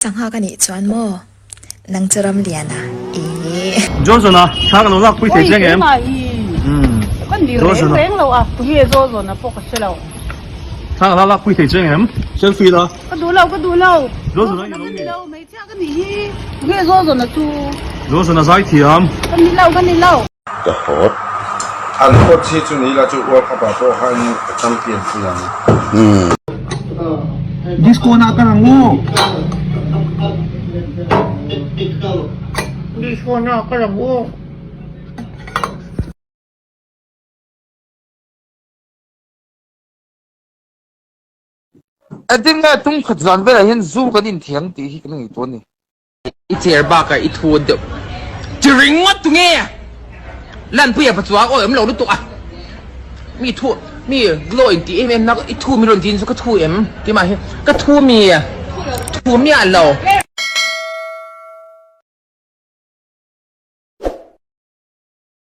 Sangha ka nih chuan maw? Nang chu Ramliana i. Jozona, thla ka lo lak pui thei che ngem? Ka ni reng reng lo a, tunge Jozona pawh ka hre lo. Thla ka la lak pui thei che ngem? Selfie la. Ka duh lo, ka duh lo. Jozona i ni lo mi? Ka ni lo, hmeichhia ka nih hi. Tunge Jozona chu? Jozona zaithiam. Ka ni lo, ka ni lo. Ka hawt. An coach hi chu ni ila chu World Cup ah pawh khan a champion pui ang. Disco na kal ang u. Disco na kal ang u. Engtin nge tum khat zan velah hian zu kan inthiam tih hi kan ngaihtuah a ni. I chair bakah i thu deuh chi ringawt tu nge? Lanpuia pa chuang awi awm lo lutuk a, mi thu mi glow in tih em em na i thu mi rawn din chu ka thu em? Keimah hi ka thu mi thu miah lo.